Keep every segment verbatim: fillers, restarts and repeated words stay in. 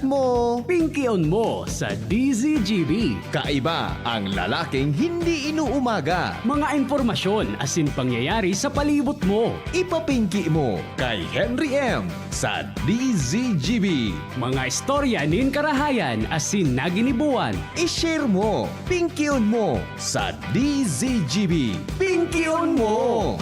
mo. Pingkion mo sa D Z G B. Kaiba ang lalaking hindi inuumaga. Mga impormasyon asin pangyayari sa palibot mo. Ipapingki mo kay Henry M sa D Z G B. Mga istorya nin karahayan asin naginibuan. I-share mo, pingkion mo sa D Z G B. Pingkion mo!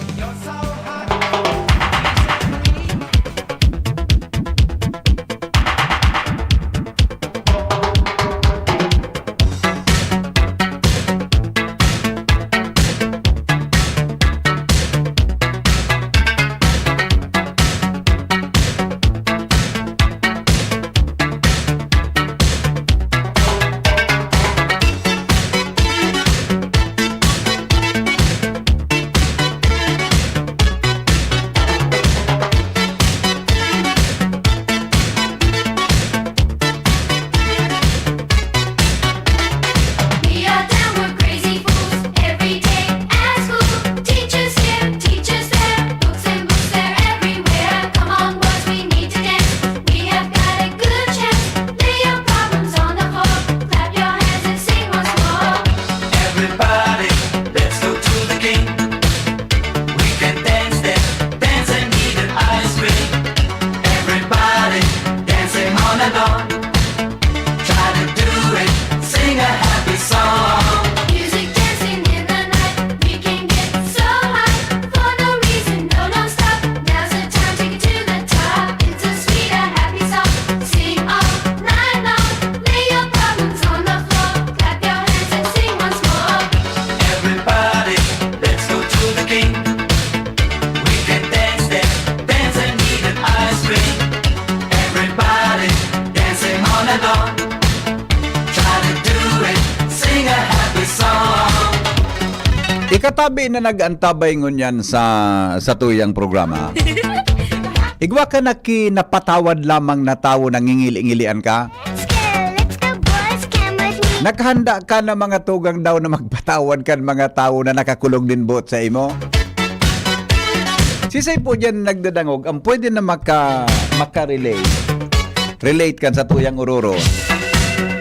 We are downward crazy fools every day at school. Teachers here, teachers there, books and books, they're everywhere. Come on, boys, we need to dance. We have got a good chance. Lay your problems on the floor, clap your hands and sing once more. Everybody, let's go to the king. We can dance there, dance and eat an ice cream. Everybody, dancing all along. Try to do it, sing a happy song. Music dancing in the night, we can get so high. For no reason, no, no stop. Now's the time to get to the top. It's a sweet, a happy song. Sing all night long. Lay your problems on the floor. Clap your hands and sing once more. Everybody, let's go to the king. We can dance there, dance and eat an ice cream. Everybody, dancing all along. Try to do it, sing a happy song. Ikatabi na nag-antabay ngunyan sa, sa tuyang programa. Igwa ka na ki napatawad lamang na tawo na ngingili-ngilian ka? Let's go, let's go, boys, come with me. Naghanda ka na mga tugang daw na magpatawad kan mga tawo na nakakulog nin boot sa imo? Sisay po diyan nagdadangog ang pwede na maka-, maka-relate? Relate kan sa tuyang ororo.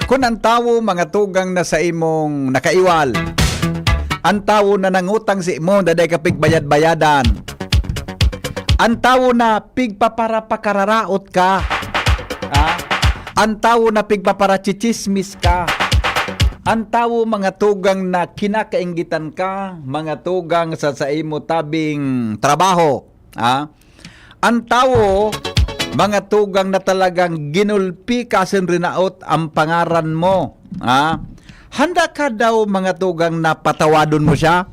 Kun ang tawo, mga tugang na sa imong nakaiwal, ang tawo na nangutang sa imo, daday ka pigbayad-bayadan, ang tawo na pigpaparapakararaot ka, ha? Ang tawo na pigpaparachichismis ka, ang tawo, mga tugang na kinakainggitan ka, mga tugang sa, sa imo tabing trabaho, ha? Ang tawo, mga tugang na talagang ginulpi ka asin rinaot ang pangaran mo, ha? Handa ka daw, mga tugang, na patawadon mo siya?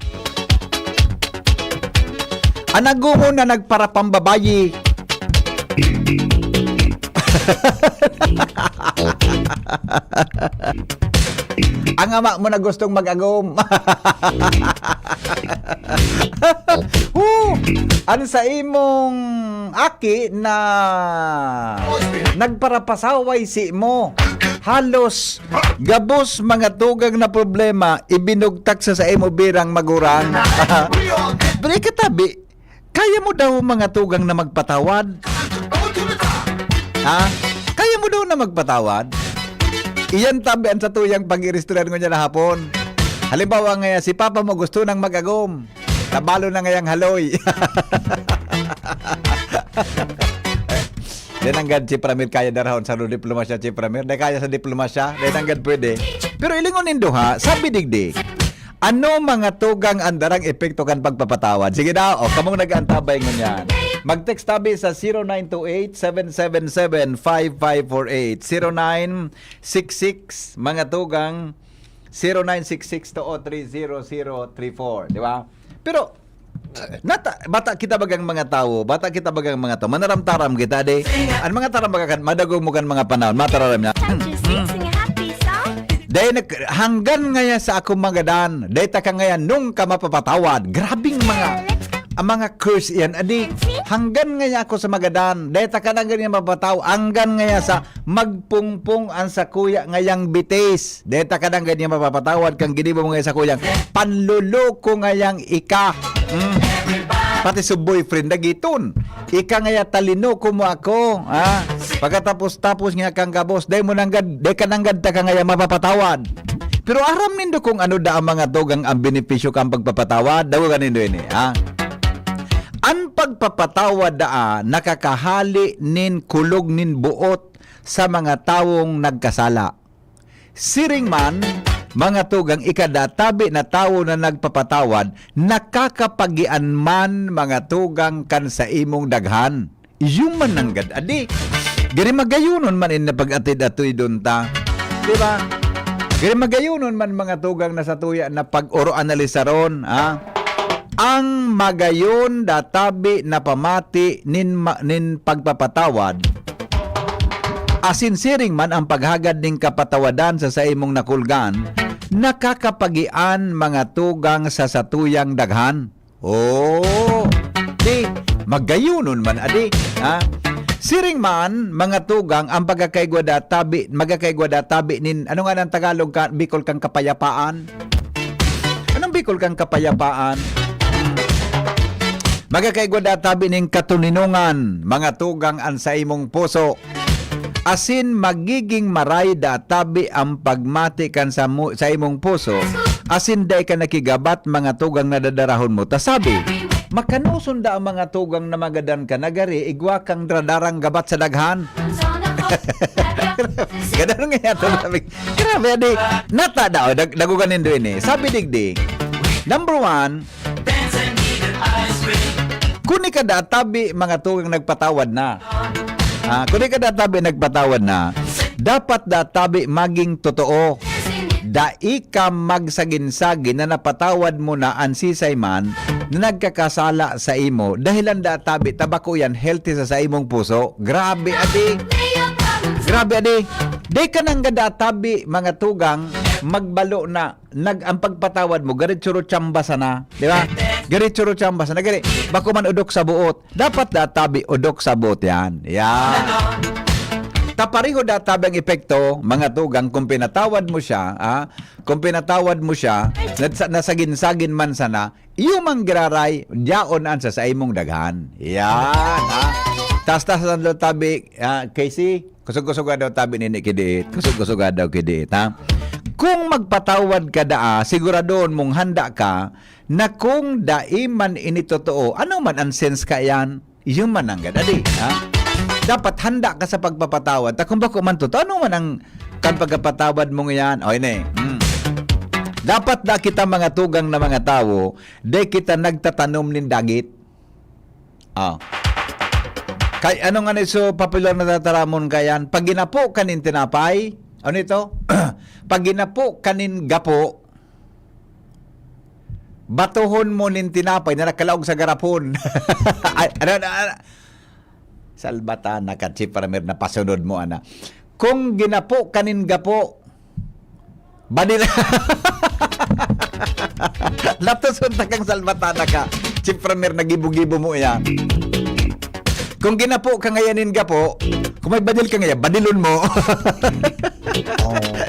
An agumon na nagparapambabayi. Ang ama mo na gustong mag-agom. Woo! An sa imong aki na nagparapasaway sa imo. Halos gabos mga tugang na problema ibinugtak sa, sa imo birang magurang. Pero ikatabi, kaya mo daw mga tugang na magpatawad? Ha? Kaya mo daw na magpatawad? Iyan tabi an satuyang pag-iristoryahan ngunyan na hapon. Halimbawa ngaya, si papa mo gusto nang mag-agom. Tabalo na ngayang haloy. Dai nanggad si Pramir kaya darahon sa diplomasya, si Pramir. Dai kaya sa diplomasya. Dai nanggad pwede. Pero ilingon nindo ha, sabi digdi, ano mga tugang an darang epekto kan pagpapatawad? Sige daw, o, kamong nag-aantabay ngunyan. Mag-text tabi sa zero nine two eight, seven seven seven, five five four eight, zero nine six six, mga tugang, zero nine six six two oh three zero zero three four, di ba? Pero, nata-, bata kita bagang mga tawo, bata kita bagang mga tawo, manaram-taram kita, di? An mga taram baga kan, madagog mo kan mga panahon, matararam na. Don't you sing, sing a happy song? Dai nag-, hanggan ngaya sa akong magadan, dai ta ka ngaya nung ka mapapatawad. Grabing mga, ang mga curse iyan, adi. Hanggan ngaya ako sa magadan, dai ta ka na ganyan mapataw, hanggan ngaya sa magpungpong an sakuya ngayang bitis. Dai ta ka na ganyan mapapatawad kan ginibo mo ngaya sakuyang panloloko ngayang ika. Hmm. Pati sa boyfriend, dagiton. Ika ngaya talinoko mo ako, ha? Pagkatapos-tapos niya kang gabos, dai mo nanggad, dai ka nanggad ta ka ngaya mapapatawad. Pero aram nindo kung ano da ang mga tugang ang benepisyo kang pagpapatawad? Daw ka nindo ini, ha? An pagpapatawad daa nakakahali nin kulog nin buot sa mga tawong nagkasala. Siring man, mga tugang, ikadatabi na tawo na nagpapatawad, nakakapagian man, mga tugang, kan sa imong daghan. Iyo man nanggad adi. Gari magayonon man in napag-atid-atoy dun ta. Di ba? Gari magayonon man, mga tugang, na sa tuya na pag-oro analisaron, ha? Ang magayon databi na pamati nin ma-, nin pagpapatawad, asin siring man ang paghagad nin kapatawadan sa saimong nakulgan, nakakapagian, mga tugang, sa satuyang daghan. Oh, di, magayonon man adi, ha? Siring man, mga tugang, ang pagkakaigwa databi, magkakaigwa databi nin, ano nga ng Tagalog ka, Bicol kang kapayapaan? Anong Bicol kang kapayapaan? Magkakaigwa databi nin katuninongan, mga tugang, an saimong puso. Asin magiging maray databi ang pagmati kan sa mu-, saimong puso, asin dai ka nakigabat, mga tugang, na dadarahon mo. Ta sabi, makanoson da ang mga tugang na magadan ka, nagari, igwa kang dradarang gabat sa daghan. Gadan nga yato, sabi. Grabe, adi. Nata daw, dag-, dagugan nindo ini. Sabi digdi, number one, kuni ka databi, mga tugang, nagpatawad na. Ah, kuni ka databi, nagpatawad na. Dapat databi maging totoo. Dai ka magsagin-sagin na napatawad mo na an sisay man na nagkakasala sa imo. Dahilan databi, tabako yan, healthy sa saimong puso. Grabe, adi. Grabe, adi. Dai ka nang gadatabi, mga tugang, magbalo na. Nag-, ang pagpatawad mo, garitso ro chamba sana. Di ba? Garitso ro chamba sana. Gari, bako man udok sa buot. Dapat databi udok sa buot yan. Yan. Kapareho databi ang epekto, mga tugang, kung pinatawad mo siya, ah, kung pinatawad mo siya, nasa-, nasagin-sagin man sana, iyo mang giraray, diyaon an sa saimong daghan. Yan, ha? Tas-tas ang tabi, ah, Casey, kusog-kusog daw tabi nini kidiit. Kusog-kusog daw kidiit, ha? Kung magpatawad ka daa, siguradon mong handa ka na kung dai man ini totoo, ano man ang sense ka yan? Iyo man ang gadadi, ha? Dapat handa ka sa pagpapatawad. Ta kung bako man totoo, ano man ang kan pagkapatawad mong yan? O, ini. Hmm. Dapat da kita mga tugang na mga tawo, di kita nagtatanom nin dagit. Ah. Kay ano nga ni so popular na tataramon kayan, pag ginapo ka nin tinapay, ano ito? Pag ginapo ka nin gapo, batohon mo nin tinapay na nakalaog sa garapon. Ay, ano, ano, ano? Salbatana ka, Chief Ramir, napasunod mo, ana. Kung ginapo ka nin gapo, badil. Latuson ta kang salbatana ka, Chief Ramir, nagibo-gibo mo yan. Kung ginapo ka ngayon nin gapo, kung may badil ka ngayon, badilon mo.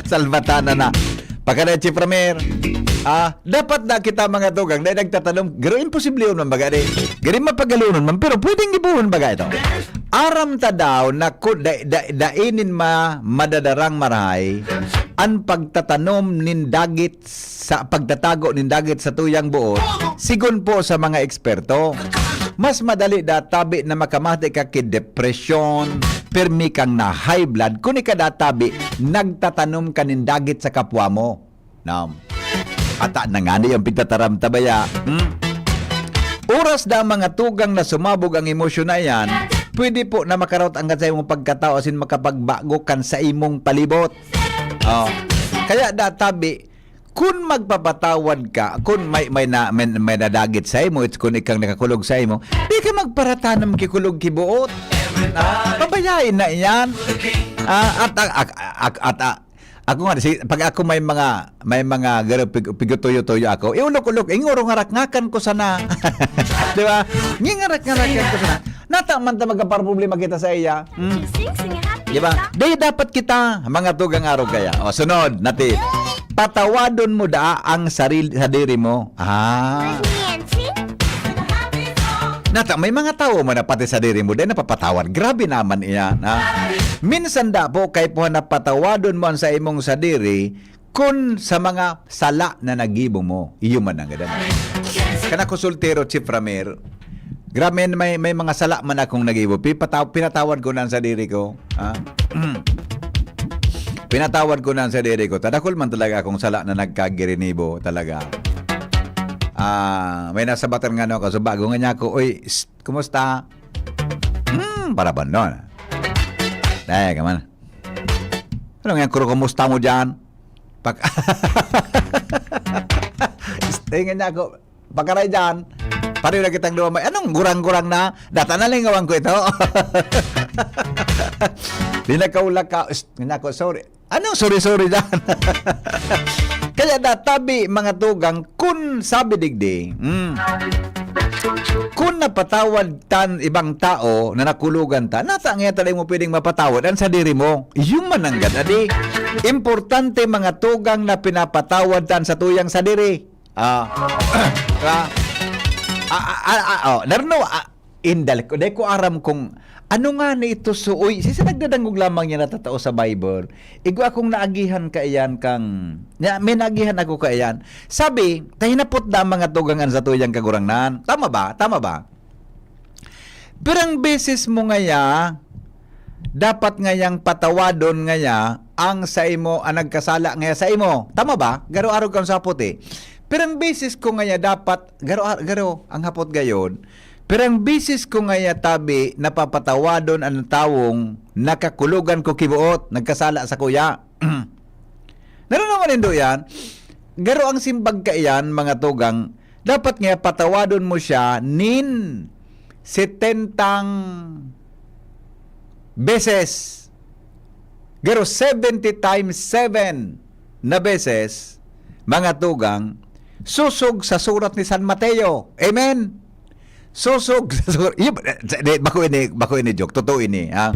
Salbatana na. Pagkada, Chief Ramir, ah, dapat na kita mga tugang na nagtatanom. Pero imposible yun, man, baga, di. Gari mapagalunon man, pero pwedeng gibuhon, baga, ito. Aram ta daw na ku-, da, da, dainin ma, madadarang marahay, an pagtatanom nin dagit sa pagtatago nin dagit sa tuyang buot, sigon po sa mga eksperto. Mas madali databi na makamati ka ki depresyon, permi kang na high blood, kuni ka databi, nagtatanom ka nin dagit sa kapwa mo. Nam. Ata na nga niya ang pigtataram tabaya. Hmm? Oras da ang mga tugang na sumabog ang emosyon na iyan, pwede po na makarot ang sa imong pagkatao asin makapagbago kan sa imong palibot. Oh. Kaya databi, kun magpapatawad ka, kun may, may na, may, may nadagit sa imo, it's kun ikang nakakulog sa imo, di ka magparatanom ki kulog ki buot. Ah, pabayain na iyan. Ah, at, at, at, at, at, ah, ako nga, si, pag ako may mga, may mga garo-, pig-, pigutuyo-tuyo ako, iulok-ulok, ingurong arak ngakan ko sana. Di ba? Ngingarak-ngarakan ko sana. Nata man ta magkaproblema kita sa iya. Hmm. Sing, sing, happy Di ba? song. Di dapat kita, mga tugang arog kaya. O, sunod, natin. Patawadon mo daa ang sarili, sadiri mo. Ah. Yan, sing. Nata, may mga tawo man na pati sadiri mo, dai napapatawad. Grabe naman iyan, ha? Minsan da po, kaipuhan na patawadon mo an saimong sadiri kun sa mga sala na nagibo mo. Iyo man ang gadan. Kana ko soltero, Chief Ramir. Grabe, may, may mga sala man akong nagibo. Pipataw-, pinatawad ko na ang sadiri ko. Ha? Pinatawad ko na ang sadiri ko. Tadakol man talaga akong sala na nagkagirinibo talaga. Ah, may nasabatan nga, no, kaso bago nga niya ako, "Uy, shh, kumusta?" Hmm, para ba nun? Daya ka man. "Ano nga, kuro, kumusta mo dyan?" Pag-, Shh, tingin niya ako, "Pagkaray dyan, pareho na kitang duwa may, anong gurang-gurang na? Data na lingawan ko ito." Di nagkaulak ka, "Shh," nga niya ako, "Sorry." Anong sorry-sorry dyan? Kaya da, tabi, mga tugang, kun sabi digdi, mm, kun napatawad tan ibang tao na nakulogan ta, nata nga ta dai mo pwedeng mapatawad an sadiri mo. Iyo man ang gad, adi. Importante, mga tugang, na pinapatawad tan sa tuyang sadiri. Ah. Diba? Ah, ah, ah, ah, oh, narno, ah, indal ko, dai ko aram kung ano nga ni ito suoy. Sisi nagdadangog lamang niya natatao sa Bible. Igwa akong naagihan kaiyan kang, nya, may naagihan ako kaiyan. Sabi, tahinapot da mga tugang an sa tuyang kagurangnan. Tama ba? Tama ba? Pirang beses mo ngaya, dapat ngayang patawadon ngaya ang saimo, ang nagkasala ngaya saimo. Tama ba? Garo arog kang sapot eh. Pirang beses ko ngaya dapat, garo, garo ang hapot gayod. Pirang beses ko ngaya tabi napapatawadon ang tawong nakakulogan ko kiboot, nagkasala sa kuya. Naranawan nindo yan? Garo ang simbag kaiyan, mga tugang, dapat nga patawadon mo siya nin setentang beses. Garo seventy times seven na beses, mga tugang, sosog sa surat ni San Mateo. Amen? Sosog sa surat. Iyo, eh, di, bako ini, bako ini joke. Totoo ini, ha?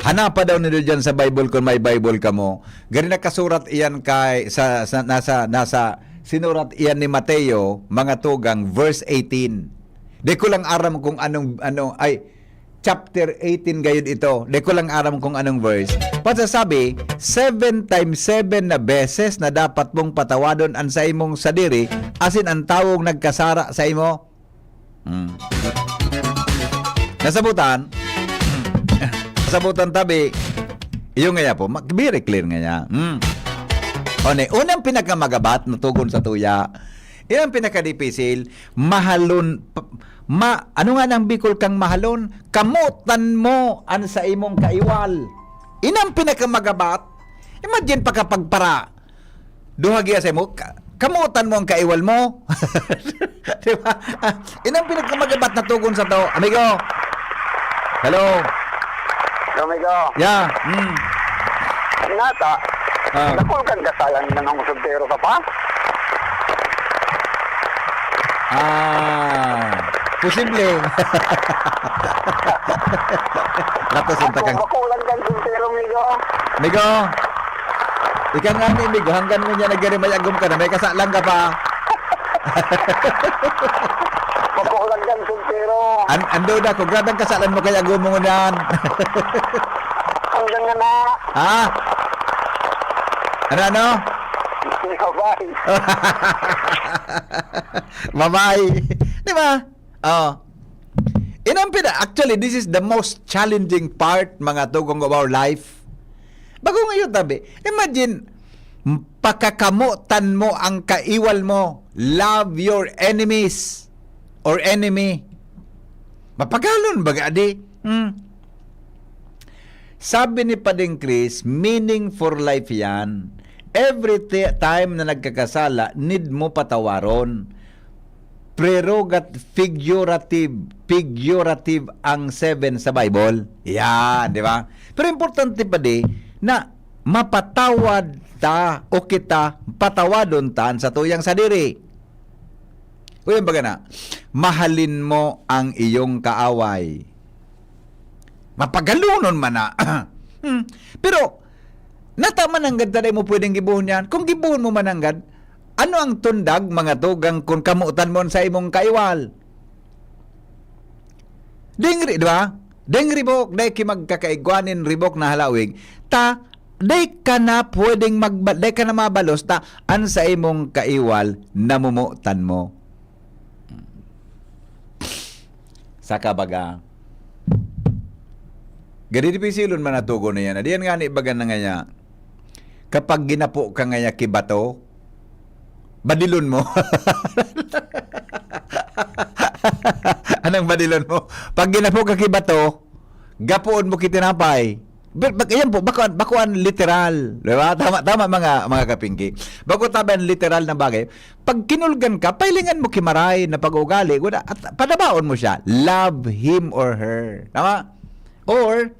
Hanapa daw nindo dyan sa Bible kung may Bible kamo. Gari nakasurat iyan kay, sa, sa, nasa, nasa, sinurat iyan ni Mateo, mga tugang, verse eighteen. Di ko lang aram kung anong, ano, ay, chapter eighteen gayud ito. Di ko lang aram kung anong verse. Pasasabi, seven times seven na beses na dapat mong patawadon an saimong sadiri, asin an tawong nagkasala sa imo. Hmm. Nasabutan, nasabutan tabi, iyo ngaya po, ma-, very clear ngaya. Hmm. O, ne, unang pinakamagabat na tugon sa tuya, yan ang pinakadipisil, mahalon, p-, ma-, ano nga nang Bicol kang mahalon? Kamotan mo an sa imong kaiwal. Inang pinakamagabat. Imagine, pakapagpara, duha giya sa imo, ka-, kamotan mo ang kaiwal mo. Di ba? Inang pinakamagabat na tugon sa to, amigo. Hello? Amigo. Yeah. Mm. Nata, Ah. Dakul kang kasalan na nang soltero ka pa? Ah, posible. Latos ang takang. Ako, ako lang kang soltero, amigo. Amigo, ika nga ni, amigo, hanggang mo niya nagari may agom ka na, may kasalan ka pa. Makulang kang soltero. An-, ando na, kung gradang kasalan mo kaya gumungon yan. Hanggang na na. Ha? Ano, ano? Bye-bye. Bye-bye. Di ba? Oh. Inang pina-, actually, this is the most challenging part, mga tugang, of our life. Bago ngayon, tabi. Imagine, m-, pakakamotan mo ang kaiwal mo. Love your enemies or enemy. Mapagalon ba, gadi? Hmm. Sabi ni Pading Chris, meaning for life yan. Every ti-, time na nagkakasala, need mo patawaron. Prerogat-, figurative, figurative ang seven sa Bible. Yan, di ba? Pero importante pa di na mapatawad ta o kita, patawadon ta an satuyang sadiri. O yan baga na, mahalin mo ang iyong kaaway. Mapagalunon man na. Hmm. Pero, nata mananggad ta dai mo pwedeng gibohon yan. Kung gibohon mo mananggad, ano ang tundag, mga tugang, kung kamutan mo sa imong kaiwal? Ding ri-, di ba? Ding ribok, dai ki magkakaigwa nin ribok na halawig. Ta, dai ka na pwedeng magba-, dai ka na mabalos ta an sa imong kaiwal, namomotan mo. Saka baga, gadi dipisilon man natugon na yan. Diyan nga ni baga na nga niya, kapag ginapo ka nga niya ki bato, badilon mo. Anong badilon mo? Pag ginapo ka ki bato, gapoon mo ki tinapay. But, but, ayan po, bako, bako an literal. Di ba? Tama, tama, mga, mga kapingki. Bako tabi an literal na bagay. Pag kinulgan ka, pailingan mo ki maray na pag-ugali. Wala, at padabaon mo siya. Love him or her. Tama? Or,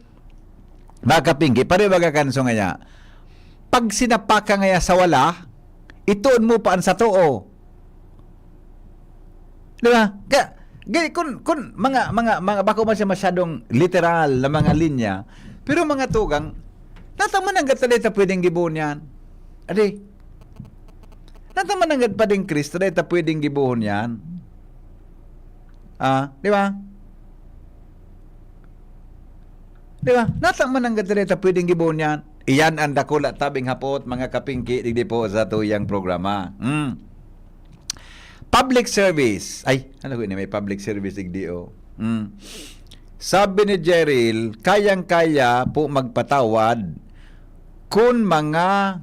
mga kapingki, pareho baga kan so nga niya, pag sinapa ka ngaya sa wala, itoon mo pa an sa too. Di ba? Kaya, gani, kun, kun mga, mga, mga, bako man siya masyadong literal na mga linya, pero mga tugang, nata man nanggad ta dai ta pwedeng gibohon yan. Adi, nata man nanggad pa ding Cristo, dai ta pwedeng gibohon yan. Ah, di ba? Di ba? Nata man nanggad ta dai ta pwedeng gibohon yan. Iyan ang dakula tabing hapot, mga kapingki, digdi po sa tuyang programa. Mm. Public service. Ay, ano ko ini? May public service, digdi, oh. Mm. Sabi ni Jeril, kayang-kaya po magpatawad kun mga,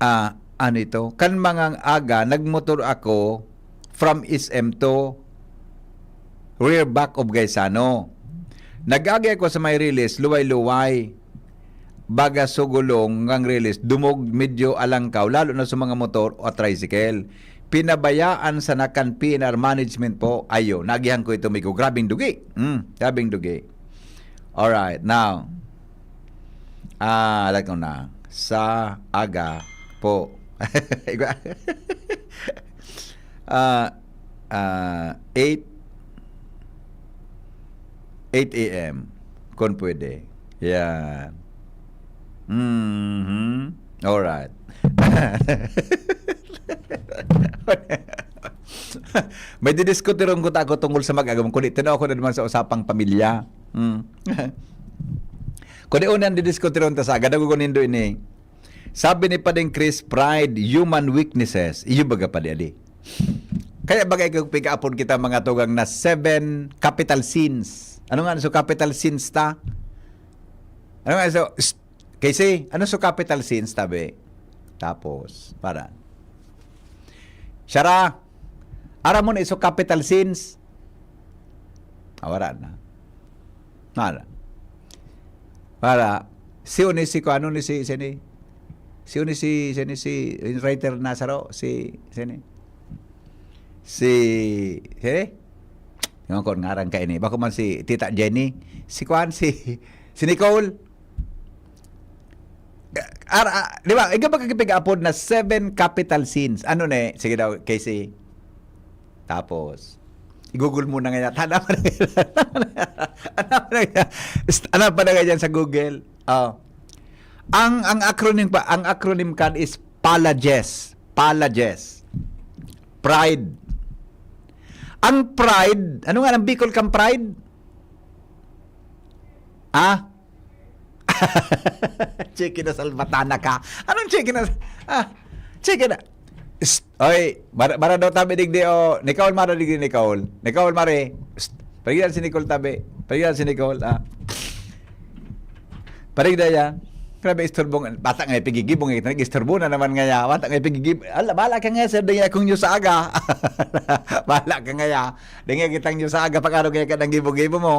ah, ano ito? Kan mga aga, nagmotor ako from S M to rear back of Gaisano. Nag-agi ako sa may release, luway-luway. Baga sugulong ngang release, dumog medyo alangkaw, lalo na sa mga motor o tricycle. Pinabayaan sana kan P N R management po. Ayo, nagihan ko ito, Miko. Grabing dugi. Mm, grabing dugi. Alright, now, ah, alam ko na. Sa aga po. Ah, ah, eight, eight A M, kung pwede. Yan. Mhm. Alright. May didiskutirong ko ta ako tungkol sa mag-agom, kundi tinaw ko na naman sa usapang pamilya. Hmm. Kundi una ang didiskutirong ta sa aga, dagogon nindo ini. Sabi ni Padeng Chris, pride, human weaknesses. Iyo baga pa di, adi. Kaya bagay kung piga-apod kita mga tugang na seven capital sins. Ano nga so capital sins ta? Ano nga so, st-, K C, ano so capital sins, tabi? Tapos, para. Shara, aram mo na iso capital sins? Ah, wala na. Wala. Wala. Si Oni, si kuano ni si, si ni, si Oni, si, si ni, si, yung writer na saro, si, si ni, si, si ni? Yung ko, ngaran ka ini. Bako man si Tita Jenny. Si kuan, si, si Nicole. Ar-, ah, di ba? Ikaw ba kakipag-apod na seven capital sins? Ano na eh? Sige daw, K C. Tapos, i-google mo na nga yan. Tanda pa na yan. Ano pa na yan? Ano pa na yan sa Google? Oh. Ang, ang acronym pa, ang acronym kan is PALAGES. PALAGES. Pride. Ang pride, ano nga ang Bicol kang pride? Ah? Check na salbatana ka. Anong check na? Ah, check na. Psst. Oy, mara, mara daw tabi digdi, oh. Nicole, mara digdi, Nicole. Nicole, mare. Psst. Parigilan si Nicole tabi. Parigilan si Nicole, ah. Parigda yan. Grabe, istorbong. Bata nga ipigigibong, eh. Nag-istorbo na naman nga ya. Bata nga ipigigib-, ala, bahala ka nga, sir. Dingay akong news sa aga. Bahala ka nga ya. Dingay kitang news sa aga. Pag-araw kaya ka ng gibo-gibo mo.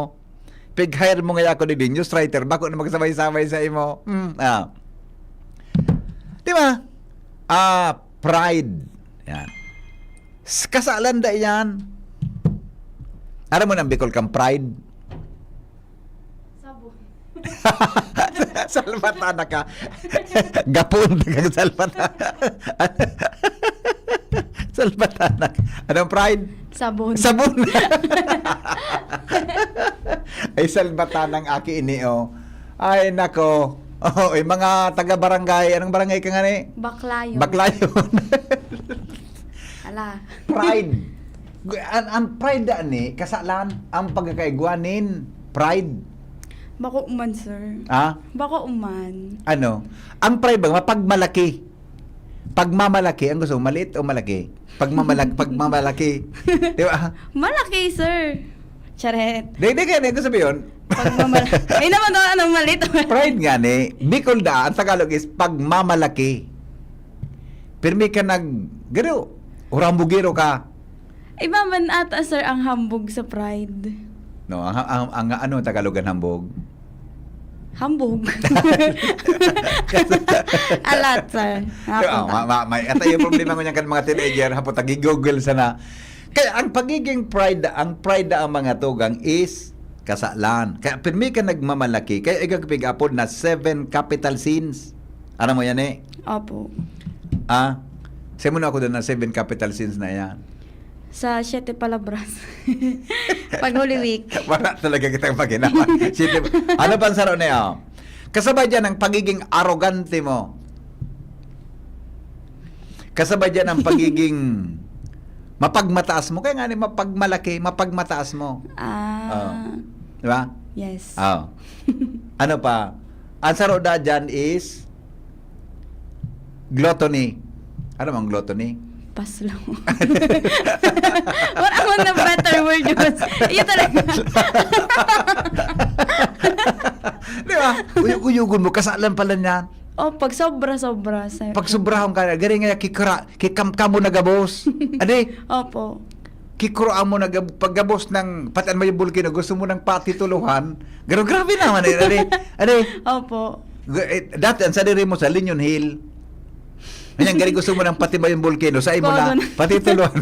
Pig-hire mo nga ako, di news writer, bako na magsabay-sabay sa imo. Hmm, ah. Di ba? Ah, pride. Yan. S-, kasalan da yan. Aram mo nang Bicol kang pride? Sabon. Salbatana ka. Gapon ka, salbatana. Salbatana. Anong pride? Sabon. Sabon. Ay, salbatanang aki ini, oh. Ay, nako. Oh, yung mga taga-barangay, anong barangay ka nga ni? Baclayon. Baclayon. Ala. Pride. An, an pride ani, kasalan, ang pagkakaigwa nin pride. Bako man, sir. Ha? Bako man. Ano? Ang pride ba, mapagmalaki? Pagmamalaki, ang gusto mo, maliit o malaki? Pagmamalak, pagmamalaki. Di ba? Malaki, sir. Charet. Di, di, kaya gusto mo yun? Pagmamal- Ay naman daw, ano, malit. Pride nga ni, Bicol da, ang Tagalog is pagmamalaki. Pirmi ka nag, garo, o hambugero ka. Iba man ata, sir, ang hambog sa pride. No, ang, ang, ang, ano ang Tagalog ang hambog? Hambog. A lot, sir. Ah, ma, ma, may, at yung problema ko niyan kan mga teenager, hapot nag-google sana. Kaya ang pagiging pride, ang pride ang mga tugang is kasalan. Kaya pirmi ka nagmamalaki, kaya igagpig apod na seven capital sins. Alam mo yan eh? Opo. Ah? Sa mo na ako doon na seven capital sins na yan. Sa Siete Palabras. Pag Holy Week. Wala talaga kitang paginawa. Siete, ano pa ang saro na yun? Kasabay dyan ang pagiging arrogante mo. Kasabay dyan ang pagiging mapagmataas mo. Kaya nga ni mapagmalaki, mapagmataas mo. Ah, Oh. Di ba? yes. Oh. Ano pa? Ang saro da dyan is gluttony. Ano mang gluttony? Paslo. Wala mo na better word, boss. Iyo talaga. Di ba? Uyog-uyogon mo, kasalan pala niyan. Oh, pag sobra-sobra, sir. Pag sobrahon ka, gari nga kikra, kikamkam mo na gabos. Ade, Opo. kikroan mo na gab-, paggabos ng pati ang may bulkino, gusto mo ng patituluhan. Garo, grabe naman eh. Ade, ade, Opo. g- eh, dati ang sadiri mo sa Linyon Hill. Ngayon, gari gusto mo ng pati may bulkino, sa imo na, Bago na. patituluhan.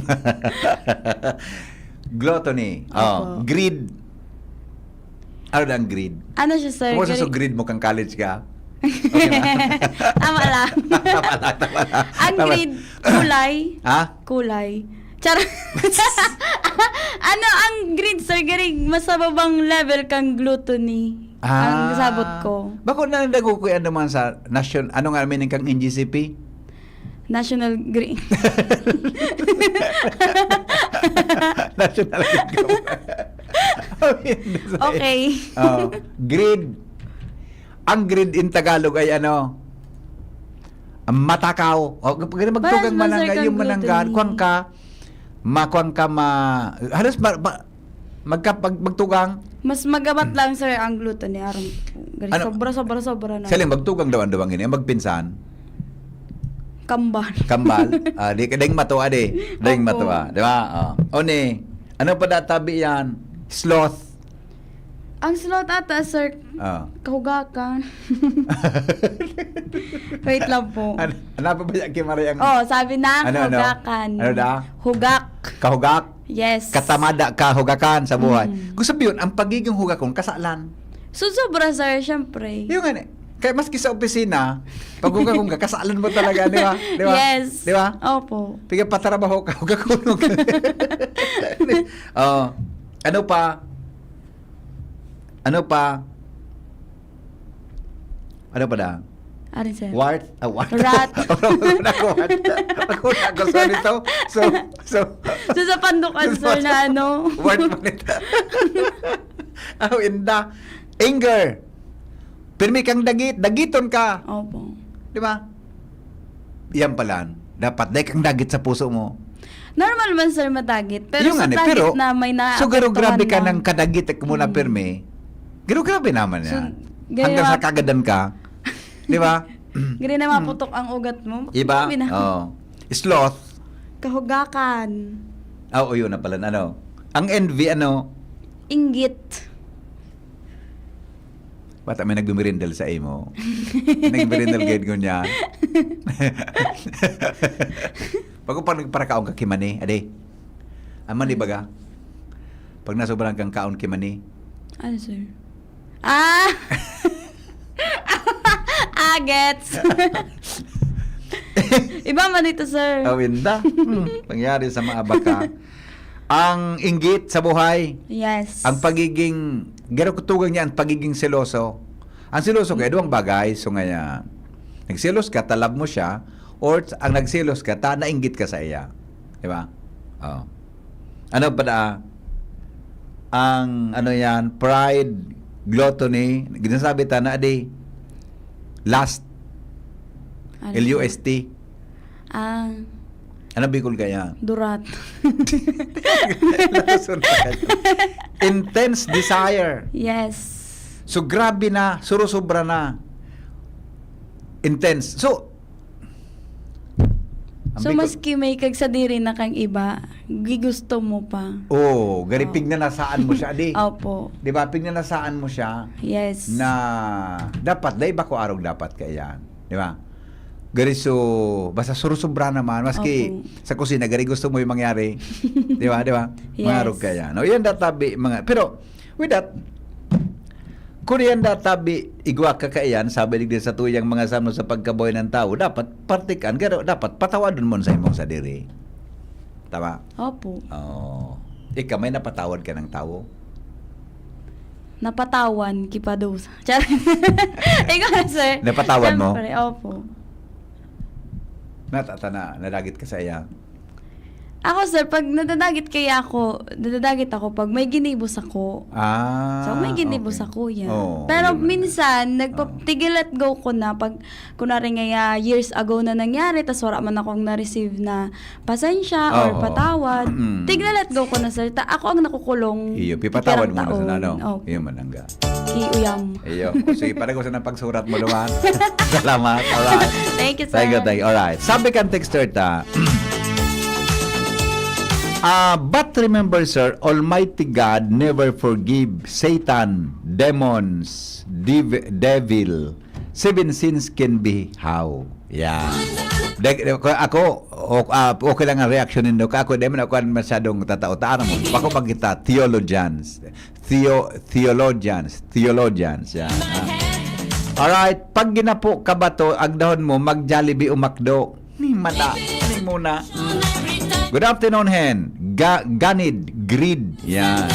Gluttony. Oh, Opo. Greed. Ano na ang greed? Ano siya, sir? Kumusta sa Gari- greed mo kang college ka? Tama lang. Tama lang, tama lang. Ang Tama. Greed, kulay. Ha? Kulay. Char. Ano ang greed, sir? Garing, mas mababang level kang gluttony. Ang Ah. sabot ko. Bako na nagkukuyan naman sa nasyon, ano nga meaning kang N G C P? National Greed. National income. Oh, hindi, sorry. Okay. Oh, greed. Ang greed in Tagalog ay ano? Ang matakaw. O, pag magtugang Parang manangga, sir, yung kang manangga, gluttony. kuwan ka, makuwan ka ma-, halos ma-, ma-, magka-, pag-, magtugang, Mas magabat lang, sir, ang gluttony. Aron, Ano? sobra, sobra, sobra na. Saling magtugang daw ang duwang ini, ang magpinsan, Kambal. kambal. Ah, di, daing mato, ade. Daing Opo. mato, ah. Di ba? Oh. One, ano pa databi yan? Sloth. Ang sloth ata, sir, Ah. kahugakan. Wait lang po. Ano, ano pa ba yan, Kimari, ang Oh, sabi na, Ano, ano? hugakan. Ano na? Hugak. Kahugak? Yes. Katamada ka, hugakan sa buhay. Mm. Gusto mo yun, ang pagiging hugakon, kasalan. So, sobra, sir, syempre. Yung nga, eh. Kaya maski sa opisina, pag hugakon ka, kasalan mo talaga, di ba? Di ba? Yes. Di ba? Opo. Piga patrabaho ka, hugakon ka. Oh. Ano pa? Ano pa? Ano pa da? Arin, sir. Wart? Ah, wart. Rat. Ako na ko, wart. Ako na ko, sorry to. So, so, So, sa pandukan, sir, na ano. Wart man ito. Aw, inda. Anger. Pirmi kang dagit, dagiton ka. Opo. Di ba? Yan pala. Dapat dai kang dagit sa puso mo. Normal man, sir, madagit. Pero Yung sa ano, dagit pero, na may na so, garo grabe ka ng kadagit at muna Mm. pirmi. Garo grabe naman So, yan. gaya Hanggang nga sa kagadan ka. Di ba? Gari na maputok ang ugat mo. Iba? Grabe na. Oh. Sloth. Kahugakan. Ah, oo, yun na pala. Ano? Ang envy, ano? Inggit. Bata may nagbimirindal sa imo. Nagbimirindal gayud ngunyan. Pag pag nagparakaon ka kimani, ade. Ang mani baga. Pag nasobrahan kang kaon kimani. Ano, sir? Ah! Ah, gets. Iba man ito, sir. Awinda. Hmm, pangyari sa mga baka. Ang inggit sa buhay. Yes. Ang pagiging, garo ko tugang niya, ang pagiging seloso. Ang seloso kaya duwang bagay. So, ngaya, nagselos ka, talab mo siya, or ang nagselos ka, ta nainggit ka sa iya. Di ba? Oh. Ano pa daa? Ang, ano yan, pride, gluttony, ginasabi ta na di, lust, Ano L U po? S T. Ang Ano Bicol kaya? Durat. Lason na kayo. Intense desire. Yes. So, grabe na, surusobra na. Intense. So, ang So, Bicol- maski may kagsadiri na kang iba, gigusto mo pa. Oh, gari Oh. pignanasaan mo siya, di? Opo. Di ba? Pignanasaan mo siya Yes. na dapat, dai ba ko arog dapat kaiyan? Di ba? Gari so, basta surusobra naman, maski Opo. sa kusina, gari gusto mo yung mangyari. Di ba? Di ba? Mga Yes. arog kaiyan. No, yan databi, mga, pero, with that, kung yan databi, igwa ka kaiyan, sabi digdi sa tuyang mga samno sa pagkabuhay ng tao, dapat partikan, pero dapat patawadon mo sa imong sadiri. Tama? Opo. Oh. Ikaw, may napatawad ka ng tao? Napatawan, kipados. Char. Ikaw na, sir. Napatawan mo? Siyempre, opo. Natata na, nadagit ka sa iya. Ako, sir, pag nadadagit kaya ako, nadadagit ako pag may ginibos ako. Ah, So, may ginibos okay. ako yan. Oo, Pero yun man. Minsan, nagpa- Oo. tig-let go ko na pag, kunwari nga, ah, years ago na nangyari, tas wala man akong na-receive na pasensya or Oo. patawad, Mm. tig-let go ko na, sir. Ta, ako ang nakukulong Iyo, pipatawad pirang mo na sa taon. ano. Oh, Iyo, manangga. Kiyuyam. Iyo. O, sige, pare ko sa nang pagsurat mo naman. Salamat. Alright. Thank you, sir. Thank you, thank you. Alright. Sabi kan texter ta, ah, but remember, sir, Almighty God never forgive Satan, demons, div- devil. Seven sins can be how? Yeah. De, de, ko- ako, o, ah, okay lang ang reaction nindo. Ka ako, di man ako masyadong tatao-taan mo. Bako pag kita, theologians. Theo, theologians. Theologians. Yan. Ah. Alright. Pag ginapo ka ba to, agdahon mo, mag-Jollibee o McDo. Ni mata. Ni muna. Mm. Good afternoon, Hen. Ga, ganid. Greed. Yan.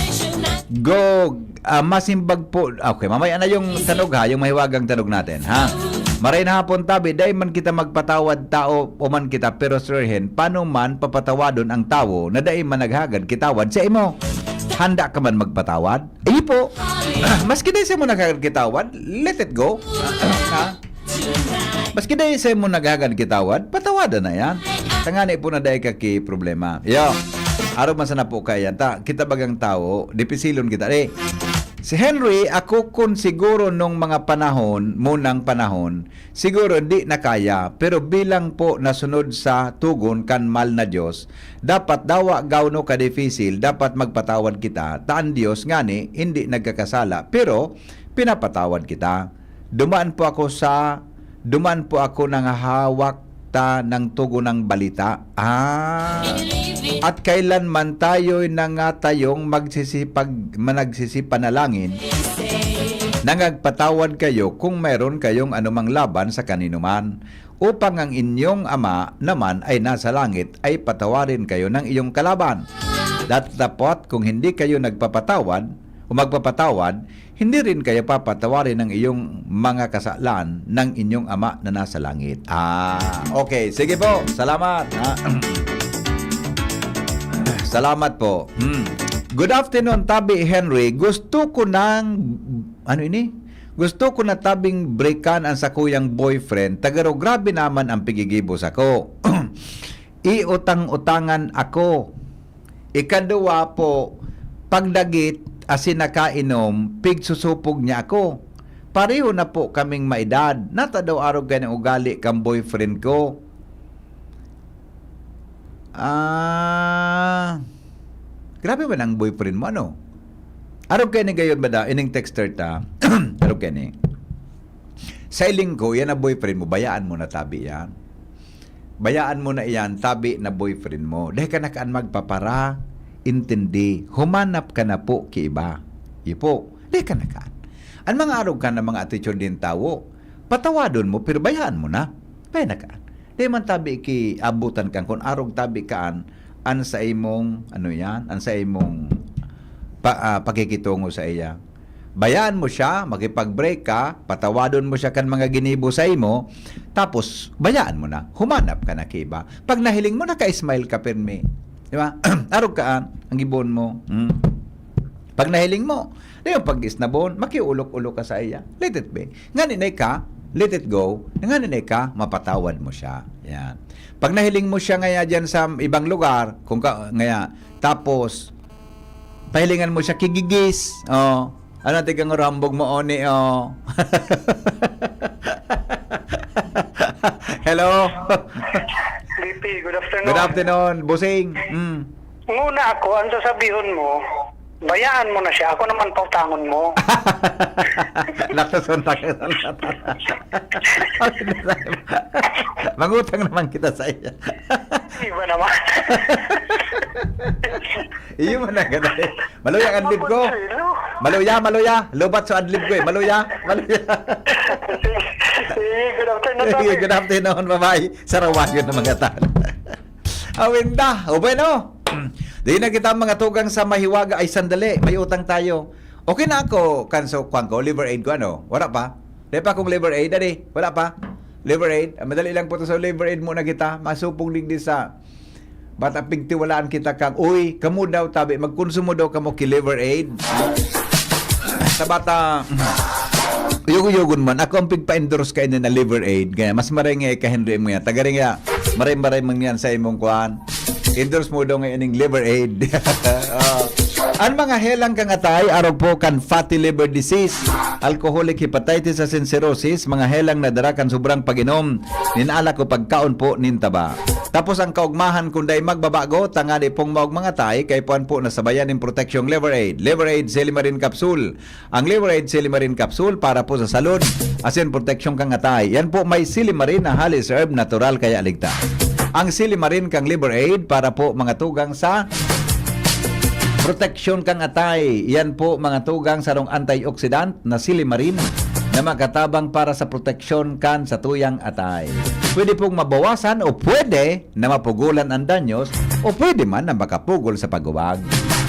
Go. Ah, masimbag po. Okay, mamaya na yung tanog ha, yung mahiwagang tanog natin, ha? Maray na hapon, tabi, dai man kita magpatawad tao o man kita, pero Sir Hen, paano man papatawadon ang tawo na dai man naghagad kitawad sa imo? Handa ka man magpatawad? Iyo po. Maski dai sa mo naghagad kitawad, let it go. Ha? Maski dai sa mo naghagad kitawad, patawadan na yan. Tangani po na dai ka ki problema. Yo, arog man sana po kaya yan. Ta, kita bagang tawo, dipisilon kita. Eh, si Henry, ako kun siguro nung mga panahon, munang panahon, siguro di na kaya, pero bilang po nasunod sa tugon kan mal na Diyos, dapat dawa gawno ka dipisil, dapat magpatawad kita. Ta an Diyos ngani, hindi nagkakasala, pero pinapatawad kita. Duman po ako sa, duman po ako nangahawak ta ng tugon ng balita. Ah. At kailanman tayo'y nangatayong magsisipag, managsisipanalangin, nangagpatawad kayo kung mayroon kayong anumang laban sa kaninuman, upang ang inyong Ama naman ay nasa langit ay patawarin kayo ng iyong kalaban. Datapot kung hindi kayo nagpapatawad o magpapatawad, hindi rin kayo papatawarin ng iyong mga kasalan ng inyong Ama na nasa langit. Ah, okay. Sige po. Salamat. Ah. Salamat po. Hmm. Good afternoon, Tabi Henry. Gusto ko ng, ano ini? Gusto ko na tabing breakan ang sakuyang boyfriend. Tagaro, grabe naman ang pigigibo sako. Iutang-utangan ako. Ikaduwa po, pagdagit, asin nakainom, pigsusupog niya ako. Pareho na po kaming maedad. Nata daw arog kaya ng ugali kang boyfriend ko. Ah, grabe ba ng boyfriend mo, ano? Arog kaya ni gayon ba da, ining texter ta? Arog kaya ni. Sa iling ko, yan na boyfriend mo, bayaan mo na tabi yan. Bayaan mo na iyan, tabi na boyfriend mo. Dahil ka nakaan magpapara, intindi, humanap ka na po ki iba. Iyo po, dahil ka nakaan. Ang mga arog ka na mga atitsyon din tawo, patawadon mo, pero bayaan mo na. Bayaan na kaan. Dahil man tabi ki abutan kan, kung arog tabi kaan, an sa imong, ano yan, an sa imong pa, ah, pakikitungo sa iya. Bayaan mo siya, makipag-break ka, patawadon mo siya kan mga ginibo sa imo, tapos bayaan mo na, humanap ka na ki iba. Pag nahiling mo, naka-smile ka pirmi. Di ba? Arog ka, ah, ang gibohon mo. Hmm. Pag nahiling mo, di yung pag-isnabon, makiulok-ulok ka sa iya. Let it be. Ngani na ka, let it go. Ngani na ka, mapatawad mo siya. Yan. Pag nahiling mo siya ngaya dyan sa ibang lugar, kung ka, ngaya, tapos, pahilingan mo siya, kigigis. Oh. Ano, tigang rambog mo, oni, oh. Hello? B P, good afternoon. Good afternoon, Busing. Mm. Nguna ako, ang sasabihon mo, bayaan mo na siya. Ako naman pautangon mo. Nakasuntag. Mangutang naman kita sa iya. Iba naman. Iyo man ang ganay. Maluya ang adlib ko. Hello. Maluya, maluya. Lobat sa adlib ko eh. Maluya, maluya. Sige, good afternoon, Sige, Tommy. good afternoon, bye-bye. Sarawayon na mga tan. Awinda, o bueno. Mm. Di na kita mga tugang sa mahiwaga ay sandali. May utang tayo. Okay na ako, kanso, kwan ko, liver aid ko, ano? Wala pa? Di pa akong liver aid, dali. Wala pa? Liver aid. Ah, madali lang po to sa liver aid muna kita. Masupong digdi sa bata pigtiwalaan kita kang, uy, kamo daw, tabi, magkonsumo daw kamo ki liver aid. Sa bata, yugo-yugon man, ako ang pigpa-endorse kaini na liver aid. Kaya mas maray nga ikahinri mo yan. Tagaring ya, maray-maray man yan sa imong kuan. Endorse mo daw nga ining liver aid. Oh. Ang mga helang kang atay, arog po kan fatty liver disease, alcoholic hepatitis asin cirrhosis, mga helang na dara kan sobrang pag-inom nin alak o pagkaon po nin taba. Tapos ang kaugmahan kun dai magbabago, tangani pong maog mga atay, kay puan po nasabayan nin proteksyong liver aid. Liver aid, Silimarin Capsule. Ang Liver Aid Silimarin Capsule para po sa salud, asin proteksyon kang atay. Yan po may Silimarin na halis herb natural kaya ligtas. Ang Silimarin kang Liver Aid para po mga tugang sa proteksyon kang atay. Yan po mga tugang sarong antioxidant na Silimarin na makatabang para sa proteksyon kan sa tuyang atay. Pwede pong mabawasan o pwede na mapugulan ang danyos o pwede man na makapugol sa pagubag.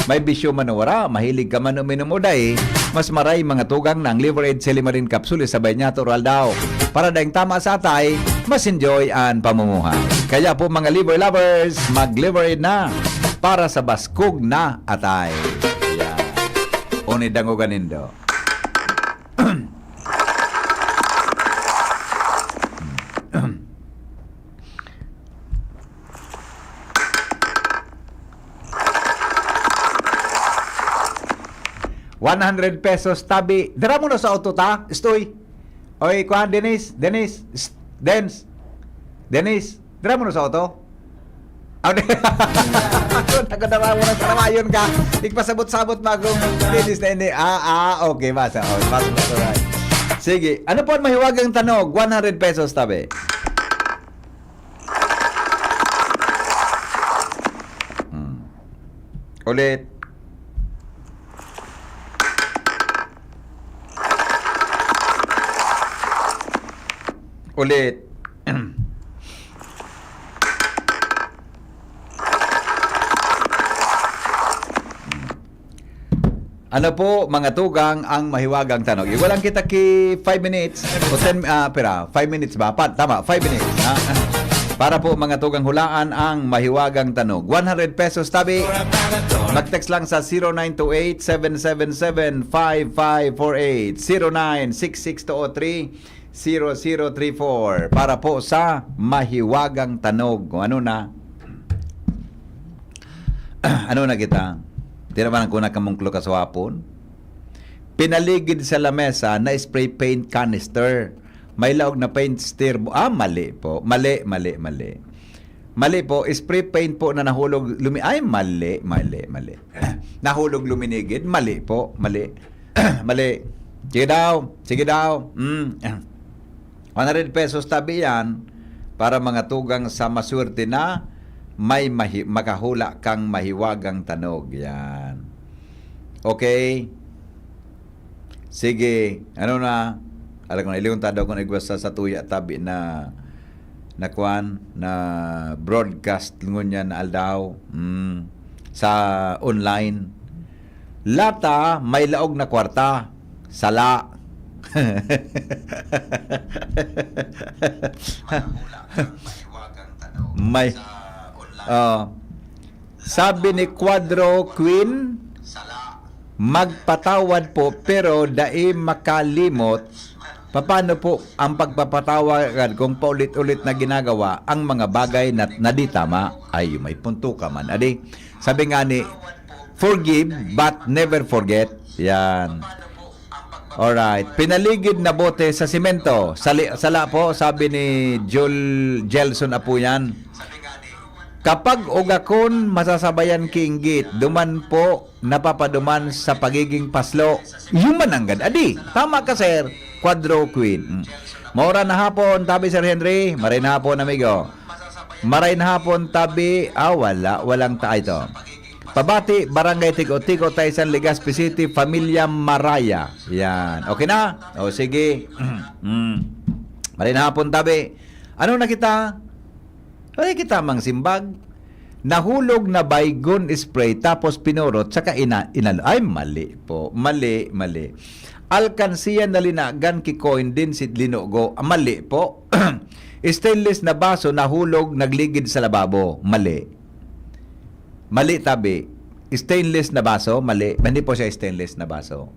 May bisyo man o wara, mahilig ka man uminom o dai, mas maray mga tugang na ang Liver Aid Silimarin Capsule sabay niya to oral daw. Para daing tama sa atay, mas enjoy ang pamumuhay. Kaya po mga liver lovers, mag-liver aid na para sa baskog na atay. Yan. Uni dangogan nindo. One hundred pesos tabi. Dara mo na sa auto ta, Stoy. Oy, kuan, Dennis, Dennis, s- Dens. Dennis, dara mo na sa auto. Aw, di- Ako, tagadara mo na sa rawayon ka. Igpasabot-sabot ba akong Dennis na ini? Ah, ah, okay, basa. Oh, basa, basa, basa. Sige, ano po ang mahiwagang tanog? One hundred pesos tabi. Hmm. Ulit. Ulit. Ano po, mga tugang, ang mahiwagang tanog? Iwalang kita ki five minutes o ten, ah, pera, five minutes ba? Pa, tama, five minutes. Ha? Para po, mga tugang, hulaan ang mahiwagang tanog. One hundred pesos tabi. Mag-text lang sa zero nine two eight, seven seven seven, five five four eight, zero nine six six two oh three, zero zero three four. Para po sa mahiwagang tanog. Kung ano na, ano na kita? Tira ba nang kuna kamungklo ka sa hapon? Pinaligid sa lamesa na spray paint canister. May laog na paint stir mo. Ah, mali po. Mali, mali, mali. Mali po. Spray paint po na nahulog lumi-, ay, mali, mali, mali. Nahulog luminigid. Mali po. Mali. Mali. Sige daw. Sige daw. Mm. One hundred pesos tabi yan para mga tugang sa maswerte na may mahi-, makahula kang mahiwagang tanog. Yan. Okay. Sige. Ano na? Alam ko na, iliyon ta daw kung igwa sa, sa tuya tabi na, na kwan, na broadcast ngunyan na aldaw. Mm. Sa online. Lata, may laog na kwarta. Sala. May, oh. Sabi ni Quadro Queen, "Magpatawad po, pero dai makalimot." Paano po ang pagpapatawad kung paulit-ulit na ginagawa ang mga bagay na, na di tama? Ay, may punto ka man. Adi, sabi nga ni, "Forgive but never forget." Yan. Alright. Pinaligid na bote sa simento. Sali, sala po, sabi ni Jul, Jelson Apuyan. Kapag ugakon, masasabayan ki inggit. Duman po, napapaduman sa pagiging paslo. Human nanggad. Adi, tama ka, sir. Quadro Queen. Mm. Maura na hapon, tabi, Sir Henry. Maray na hapon, amigo. Maray na hapon, tabi. Ah, wala. Walang taay to. Pabati, Barangay Tigo-Tigo, Taysan, Legazpi City, Pamilya Maraya. Yan. Okay na? O, sige. Mm. Maray na hapon, tabi. Ano na kita? Ay, kita mang simbag. Nahulog na baygon spray tapos pinurot saka ina-, inalo. Ay, mali po. Mali, mali. Alkansiya na linagan ki coin din si linugo. Ah, mali po. Stainless na baso nahulog, nagligid sa lababo. Mali. Mali, tabi. Stainless na baso? Mali. Hindi po siya stainless na baso.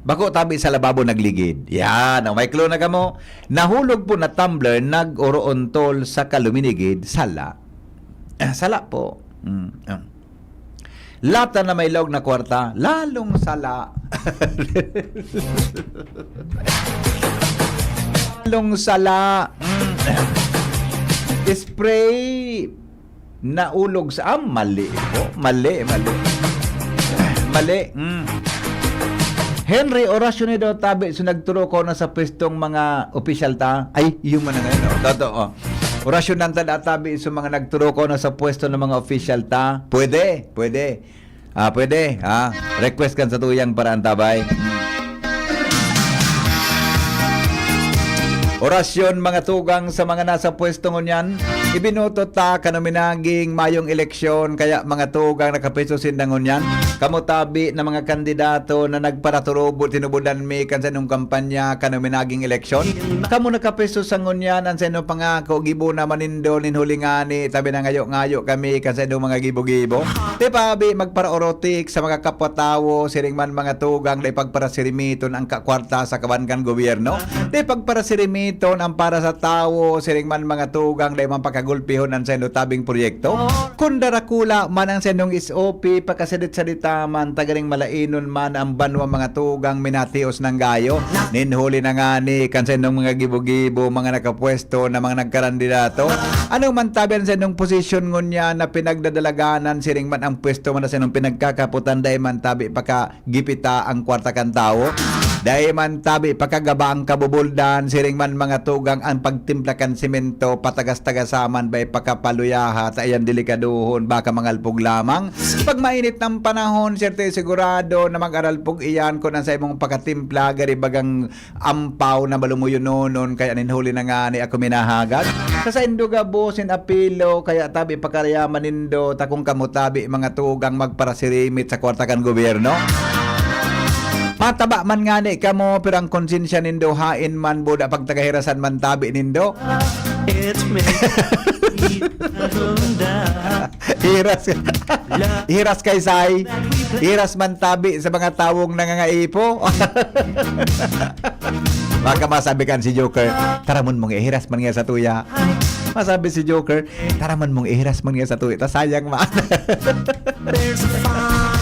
Bako, tabi, sa lababo nagligid. Yan. O, may clue na kamo. Nahulog po na tumbler, nag-oroon tol sa kaluminigid. Sala. Ah, sala po. Mm, ah. Lata na may laog na kwarta, lalong sala. Lalong sala. Mm. Spray naulog sa, ah, mali po. Mali, mali. Mali. Mm. Henry, orasyon ni daw tabi, so nagturo ko na sa pwestong mga opisyal ta. Ay, human na ngayon, oh. Totoo. Orasyon ng tada tabi, so mga nagturo ko na sa pwesto ng mga opisyal ta. Pwede, pwede. Ah, pwede, ha? Request kan sa tuyang paraan, tabay. Orasyon, mga tugang, sa mga nasa pwesto ngunyan. Ibinoto ta kan minaging mayong eleksyon, kaya mga tugang, nakapeso sinda ngunyan. Kamo tabi na mga kandidato na nagparaturubo, tinubudan mi kan sa inyong kampanya kan minaging eleksyon. Kamo nakapeso sa ngunyan, ang sa inyong pangako, gibo naman nindo, nin huli ngani, tabi na ngayo-ngayo kami kan sa inyong mga gibo-gibo. Di pa abi magparaorotik sa mga kapwa tawo, siring man mga tugang, dai pagparasirimiton ang kakwarta sa kaban kan gobyerno. Dai pagparasirimiton ang para sa tawo, siring man mga tugang, dai man pakagulpihon ang sendo tabing proyekto. Kun darakula man ang sendong S O P, pakasadit-sadita man, tagaring malainon man ang banwa, mga tugang, minatios nang gayo. Nin huli na ngani kan sendong mga gibo-gibo, mga nakapwesto na mga nagkarandidato. Ano man tabi ang sendong posisyon ngunyan na pinagdadalaganan, siring man ang pwesto man na sendong pinagkakaputan, dai man tabi paka gipita ang kwarta kan tawo. Dai man tabi pakagaba ang kabubuldan, siring man mga tugang, ang pagtimpla kan semento, patagas-tagasa man, bay pakapaluyaha, ta iyan delikadohon, baka mangalpog lamang. Pag mainit ang panahon, siyerte sigurado na mag-aralpog iyan kun ang sa imong pakatimpla, gari bagang ampaw na malumuyononon, kaya nin huli na ngani ako minahagad. Sa saindo gabos nin apilo, kaya tabi pakarayaman nindo, ta kung kamo tabi mga tugang magparasirimit sa kwarta kan gobyerno. Mataba man ngani kamo, pero ang konsensya nindo hain man, buda pagtagahirasan man tabi nindo. It's me. Hiras. Hiras kay Sai. Hiras man tabi sa mga tawong nangangaipo. Baka masabi kan si Joker, "Taramon mong ihiras man nga sa tuya." Masabi si Joker, "Taramon mong ihiras man nga sa tuya. Ta sayang man."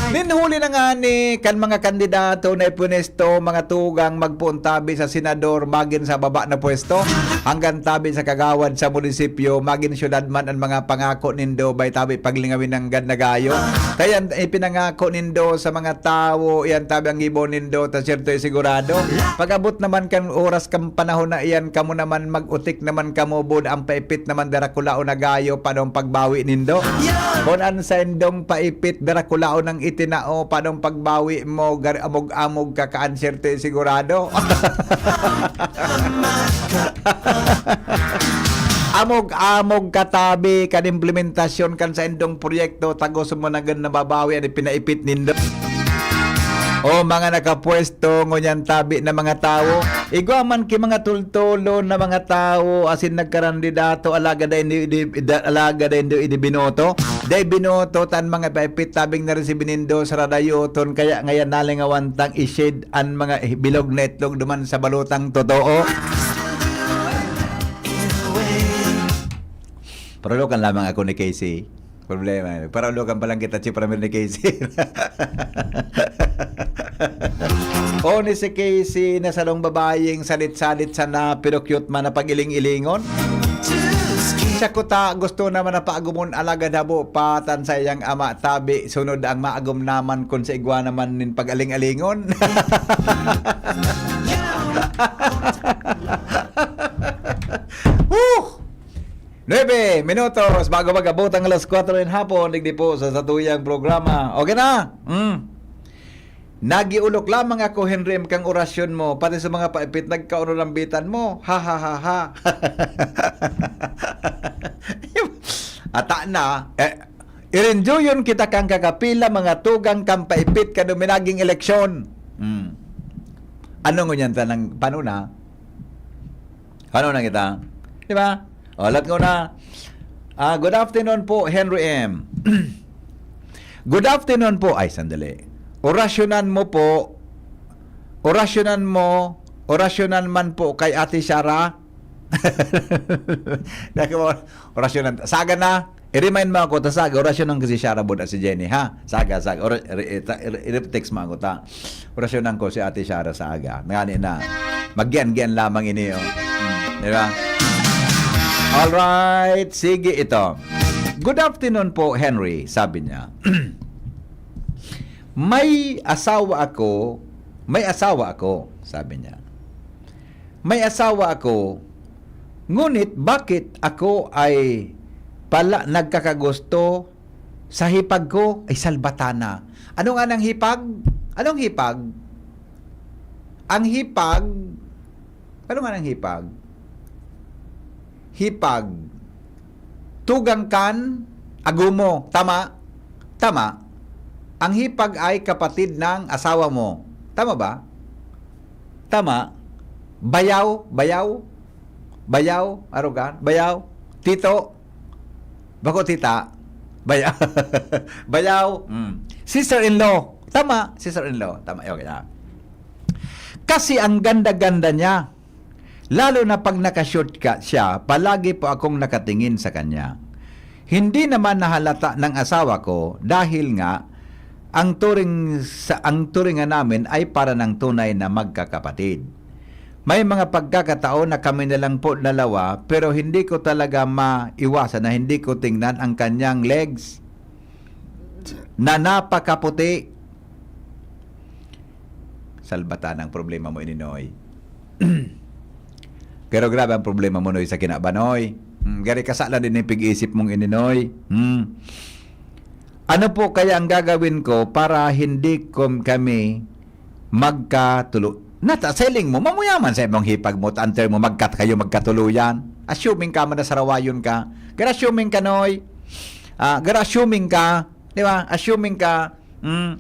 Nin huli na ngani kan mga kandidato na ipunesto, mga tugang, magpoon tabi sa senador, magin sa baba na pwesto, hanggang tabi sa kagawad sa munisipyo, magin syudad man, ang mga pangako nindo, bay tabi paglingawin nanggad na gayo. Kaya ipinangako nindo sa mga tawo, iyan tabi ang gibo nindo, ta siyerto sigurado. Pag-abot naman kan oras kan panahon na iyan, kamo naman mag-utik naman kamo, bud ang paipit naman darakulaon na gayo, paano ang pagbawi nindo? Kun an sendong paipit darakulaon ang itinao, paano ang pagbawi mo? Gar-, amog-amog ka kaan, siyerto sigurado. Amog-amog katabi kan implementasyon kan saindong proyekto, tagos mo na gan nababawi an ipinaipit nindo. O mga nakapwesto, ngunyan tabi na mga tawo, igwa man ki mga tultulon na mga tawo, asin nagkarandidato, alagad dai nindo idi-, da-, alagad dai nindo idi binoto. Dai binoto tan mga paipit, tabing na rin si Binindo sa radayoton, kaya ngayon nalingawan tang i-shade an mga bilog na itlog duman sa balotang totoo. Paralukan lamang ako ni Casey. Problema, eh. Paralukan pa lang kita, si Pramil ni Casey. O ni si Casey na salong babayeng salit-salit sana, pero cute man na pag-iling-ilingon. Siya kuta, gusto naman na paagumon, alagad habo pa tan sa iyang ama tabi, sunod ang maagom naman kun sa igwa naman nin pag-aling-alingon. Woo! Nuebe minutos bago mag-abot ang alas kwatro nin hapon, digdi po sa satuyang programa. Okay na? Mm. Nagiulok lamang ako, Henry M, kang orasyon mo, pati sa mga paipit, nagkaonorambitan mo. Ha, ha, ha, ha. Ata na, eh, irinjoyon kita kang kakapila, mga tugang kang paipit, kano minaging eleksyon. Hmm. Ano ngunyan ta ng panuna? Ano na kita? Di ba? O, lat ko na. Ah, good afternoon po, Henry M. Good afternoon po. Ay, sandali. Orasyonan mo po. Orasyonan mo. Orasyonan man po kay Ate Sara. Dako mo, orasyonan. Saga na. I-remind mo ako, ta saga, orasyonan ko si Sara Bud at si Jenny, ha? Saga, saga. Ora-, re-, ta-, re-, re-, text mo ako, ta. Orasyonan ko si Ate Sara sa aga. Ngani na. Magyan-gyan lamang ini, oh. Hmm, di ba? Alright, sige ito. "Good afternoon po, Henry," sabi niya. "May asawa ako, may asawa ako," sabi niya. "May asawa ako, ngunit bakit ako ay pala nagkakagusto sa hipag ko?" Ay, salbatana. Ano nga nang hipag? Anong hipag? Ang hipag, ano nga nang hipag? Hipag. Tugang kan agomo. Tama? Tama. Ang hipag ay kapatid ng asawa mo. Tama ba? Tama. Bayaw, bayaw. Bayaw, arugan. Bayaw. Tito. Bako tita. Bayaw. Bayaw. Mm. Sister-in-law. Tama, sister-in-law. Tama, okay na. Kasi ang ganda-ganda niya. Lalo na pag nakashoot ka siya, palagi po akong nakatingin sa kanya. Hindi naman nahalata ng asawa ko dahil nga ang turing sa, ang turingan namin ay para ng tunay na magkakapatid. May mga pagkakataon na kami na lang po dalawa, pero hindi ko talaga maiwasan na hindi ko tingnan ang kanyang legs na napakaputi. Salbatan ang problema mo, Ininoy. Pero grabe ang problema mo, Noy, sa kinaban, Noy. Hmm, gari kasalan din yung pig-isip mong, Ininoy. Hmm. Ano po kaya ang gagawin ko para hindi ko kami magkatulo-, nata, selling mo, mamuyaman sa imong hipag mo, ta-, anter mo, magkat kayo magkatuluyan. Assuming ka man na sarawayon ka. Gara assuming ka, Noy. Ah, gara assuming ka, di ba? Assuming ka, mm.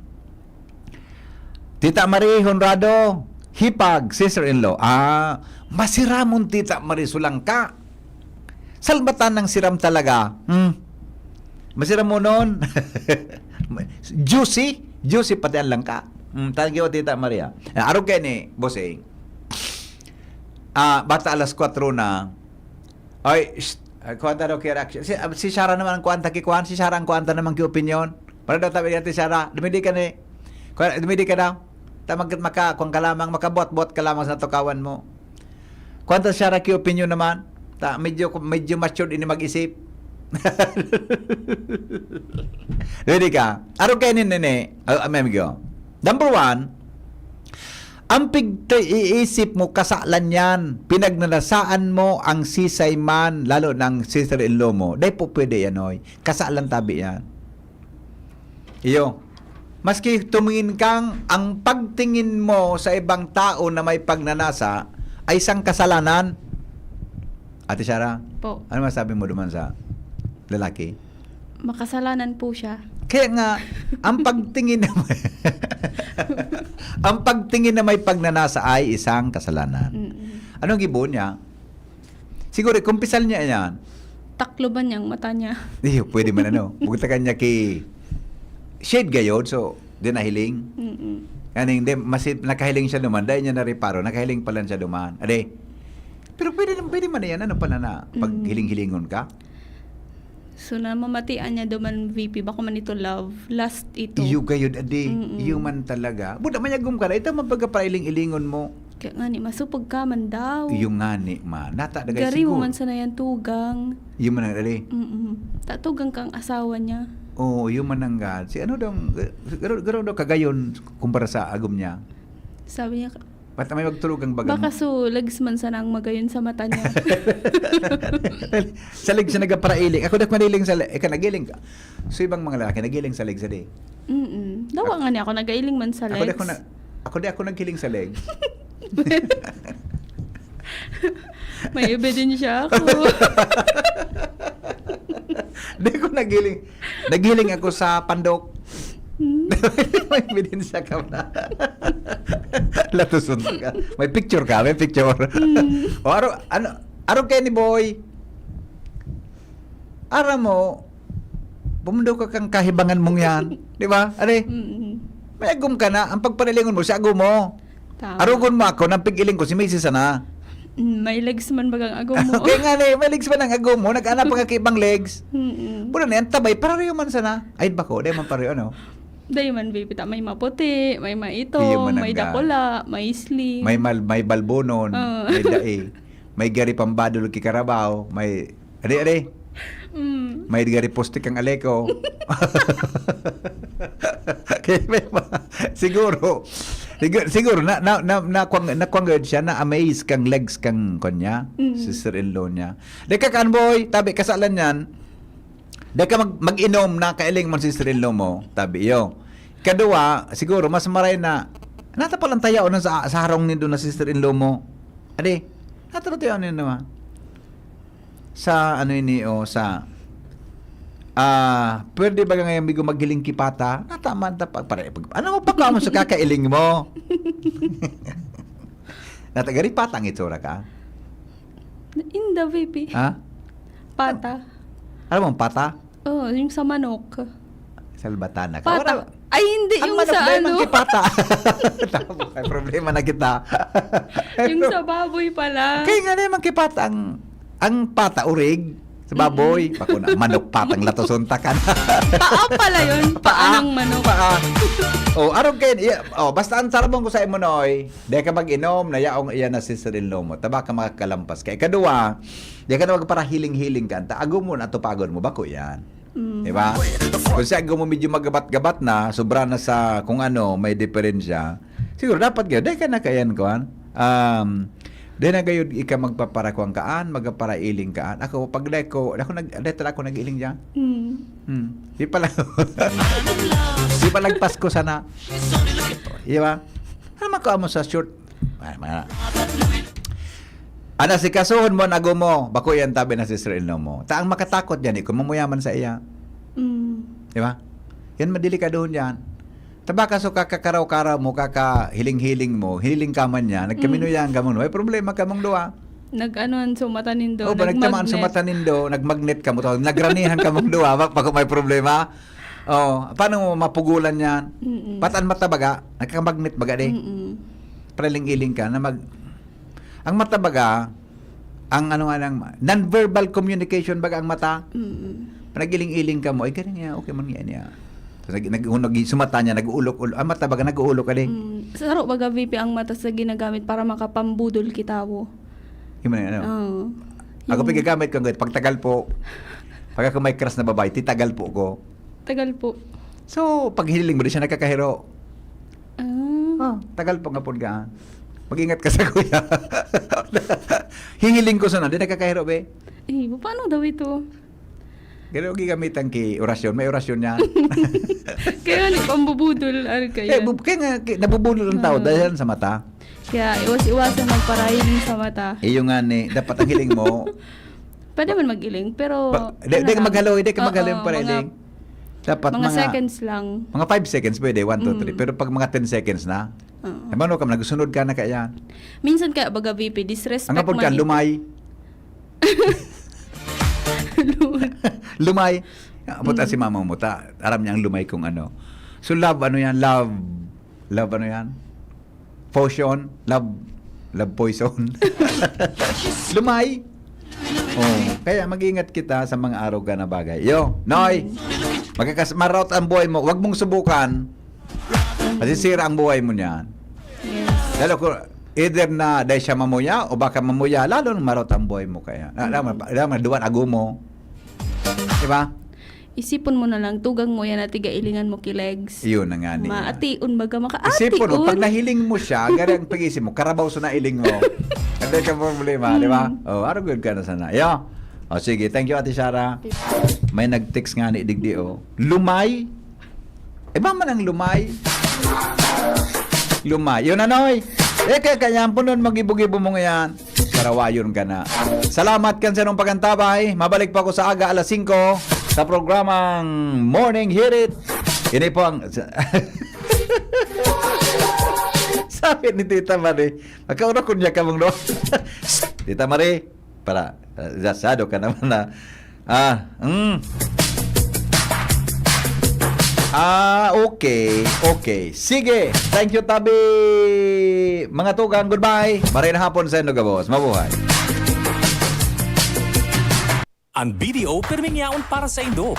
Tita Marie Honrado, hipag, sister-in-law. Ah, masiramon, Tita Marie, sulang ka. Salbatan ng siram talaga. Hmm. Masiramonon. Juicy. Juicy pati ang langka. Hmm, thank you, Tita Maria. Ah, arog kayo ni Bossing. Ah, bata alas kwatro na. Ay, shh, ay, kuwan ta daw kaya reaction. Si, ah, si Shara naman ang kuwan ta kikuwan. Si Shara ang kuwan ta naman ki opinion. Para daw tabi natin, Shara. Dumidi ka ni. Kuwan, dumidi ka daw. Ta mag-, maka, kuwan ka lamang, makabot-bot ka lamang sa natukawan mo. Kuwan ta, Shara, ki opinion naman. Ta, medyo, medyo matured ini mag-isip. Ready ka? Arog kayo ni Nene. Ah, ah, may amigo. Number one, ang pigta-, iisip mo, kasalan yan. Pinagnanasaan mo ang sisay man, lalo ng sister-in-law mo. Dai po pwede yan, oy. Kasalan tabi yan. Iyo. Maski tumingin kang, ang pagtingin mo sa ibang tao na may pagnanasa ay isang kasalanan. Ate Shara, Po. ano masabi mo duman sa lalaki? Makasalanan po siya. Kaya nga, ang pagtingin na may, ang pagtingin na may pagnanasa ay isang kasalanan. Mm-mm. Anong gibo niya? Siguro, kumpisal niya yan. Takloban niya ang mata niya. Iyo, pwede man ano. Bugtakan niya ki shade gayod, so, di nahiling. Mm-mm. Kaning, di, mas nakahiling siya duman, dahil niya nareparo, nakahiling pala siya duman. Ade, pero pwede, pwede man yan, ano pala na, paghiling-hilingon ka? So, namamatian niya duman, V P, bako man ito love. Last ito. Iyo gayod, ade. Mm-mm. Iyo man talaga. Buda, mayagom ka na. Ito man pagkapailing-ilingon mo. Kaya nga ni, masupog ka man daw. Iyo nga ni, man. Nata, dagay Gari mo siguro. Man sana yan tugang. Iyo man ang, ade. Mm-mm. Tatugang kang asawa niya. Oo, iyo man ang gad. Si ano daw, garo, garo daw kagayon kumpara sa agom niya. Sabi niya, Ba't may magtulog ang bagang? Baka so, legs man sana ang magayon sa mata niya. Sa legs siya nagpapailing. Ako dak maniling sa le-, ika nagiling ka. So, ibang mga lalaki, nagiling sa legs, ade. Mm-mm. Dawa nga niya ako, nagailing man sa Ako legs. di ako na, ako di ako naghiling sa legs. May ebidensya ako. Di ako naghiling. Naghiling ako sa pandok. May ebidensya ka na. Latuson ka. May picture ka, may picture. O, aro, ano, aro kay ni boy. Ara mo, pumundo ka kang kahibangan mong yan. Di ba? Are, Mm-mm. May agom ka na. Ang pagpanilingon mo, si agom mo. Tama. Arugon mo ako, nang pig-iling ko, si Macy sana. Mm, may legs man bagang agom mo. Kaya nga ni, may legs man ang agom mo. Nag-anap nga kay ibang legs. Mm-mm. Puro na yan, tabay, parareho man sana. Ay, bako, di man pareho, ano? Dahil man, baby, ta, may maputi, may maitom, Iyo man ang may ga- dakula, may slim. May, mal, may balbonon, Oo. may dai, may gari pambadol ki karabaw, may, ade, ade, Mm. may gari poste kang aleko. Kaya may ma-, siguro, siguro, siguro, na, na, na, nakwang, nakwang gayod siya, na-amaze kang legs kang, kanya, Mm. sister-in-law niya. Di ka, Kanboy, tabi, kasalan niyan, di ka mag, mag-inom na kailing man sister-in-law mo, tabi, iyo. Kadua, siguro, mas maray na, nata palang tayaw na sa, sa harong nindo na sister-in-law mo. Ade, nata ba tayaw nindo, ma? Sa ano ini, o sa, ah, pwede ba nga amigo maghiling ki pata? Nataman ta pag, pare, pag, ano mo pa mo sa kakailing mo? Natagari pata ang itsura ka? Inda, baby. Ha? Pata. Ano mong pata? Oh, yung sa manok. Salbatana ka. Pata. Wala. Ay, hindi, Ang yung manok sa dahil ano. Monkey pata. Tama, may problema na kita. Yung sa baboy pala. Kaya nga naman kipata ang, ang pata, urig, sa baboy. Bako na, manok patang latoson takan. Paa pala yun. Paa ng manok. Paa. Oh, arog kayo, iya, oh, basta ang sarabong ko sa imo, Noy, di ka mag-inom, na yaong iya na sister-in-law mo. Taba ka makakalampas ka. Ikadua, di ka na magparahiling-hiling ka. Tago mo na, tupagon mo, bako yan. Mm. Di ba? Kung sa mo medyo magabat-gabat na, sobra na sa kung ano, may diferensya. Siguro dapat kayo, di ka na kayan, kuan. Um, di na gayud ika magpaparakuan kaan, magpaparailing kaan. Ako, pag di ko, ako nag, di talaga ako nag-iling dyan. Mm. Hmm. Di pala, di pala Pasko sana. Di ba? Ano man ko amo sa short? Ay, mga, Ana, si kasuhon mo, nago mo, bako yan tabi na sister-in-law mo. Ta ang makatakot dyan, eh, kung mamuyaman sa iya. Mm. Di ba? Yan, madelikadohon yan. Taba ka, so kakakaraw-karaw mo, kakahiling-hiling mo, hiling ka man niya, nagkaminuyahan ka mo, may problema ka mong duwa. Nag-anuhan sa mata nindo. O, ba, nagtamaan sa Nag-magnet. Mata nindo, nagmagnet ka mo, nagranihan ka mong duwa, ba, pag may problema. Oh, paano mo mapugulan yan? Mm-mm. Patan mata baga, nagkamagnet baga, di? Mm-mm. Pariling-iling ka na mag, ang mata baga, ang ano nga lang, non-verbal communication baga ang mata. Mm-mm. Pag nag-iling-iling ka mo, ay, ganun niya, okay man nga niya. Tapos nag, nag, nag, sumata niya, nag-uulok-ulok. Ang mata baga, nag-uulok ka, di? Mm. Saro baga, V P, ang mata sa ginagamit para makapambudol kita wo. Yun man, ano? Oo. Ako Yung pigagamit ko, pagtagal po, pag ako may crush na babae, titagal po ko. Tagal po. So, pag hiling mo, di siya nakakahiro. Ah. Oh, tagal po nga po ka. Mag-ingat ka sa kuya. Hihiling ko sana, di nakakahiro, be. Eh, paano daw ito? Pero gigamitan ki orasyon. May orasyon niya. Kaya ni pambubudol, ano kayo? Eh, bu- kaya nga, ki- nabubulol ang tao Ah. dahil sa mata. Kaya iwas-iwasan magparahiling sa mata. Iyo nga ni, dapat ang hiling mo, Pwede man mag-iling, pero Pag, di, di ka lang. maghalo, di ka Oo, maghalo yung mga, pariling. Dapat mga mga, seconds lang. Mga five seconds pwede, one, two, Mm. three. Pero pag mga ten seconds na, Oo. eh, mano ka, nagsunod ka na kaya. Minsan kaya baga V P, disrespect Ang apod ka, man ito. Lumay. Lumay. Abot si mama mo ta. Aram niya ang lumay kung ano. So, love, ano yan? Love, love, ano yan? Potion? Love, love poison? Lumay. Oh, kaya mag-ingat kita sa mga arog na bagay. Yo, Noy, magkakas-, marout ang buhay mo. Huwag mong subukan. Masisira ang buhay mo niyan. Lalo kung either na dahil siya mamuya o baka mamuya, lalong marout ang buhay mo kaya. Na, alam mo, alam mo, duwan, agumo. Di ba? Isipon mo na lang, tugang mo yan at tiga ilingan mo ki legs. Iyon na nga niya. Maation baga maka Isipon mo, pag ation. Nahiling mo siya, gari ang pag-isip mo, karabaw sa nailing mo. Hindi ka problema, di ba? Oh, arugod ka na sana. Yo. Oh, sige, thank you, Ate Sara. May nag-text nga ni Digdi, oh. Lumay? Iba man ang lumay. Lumay. Yun, Anoy. Eh, kaya, kaya ang punon mag-ibo-gibo mo ngayon. Karawayon ka na. Salamat kan sa inong pagantabay. Mabalik pa ako sa aga, alas singko, sa programang Morning Hirit. Ini po ang... Sabi ni Tita Marie, magkauna ko niya ka mong no? Tita Marie, para, uh, zasado ka naman na. Ah, mm. Ah, okay, okay. Sige, thank you, Tabi. Mga tugang, goodbye. Maray na hapon sa inyo, gabos. Mabuhay. Ang B D O pirming yaon para sa indo.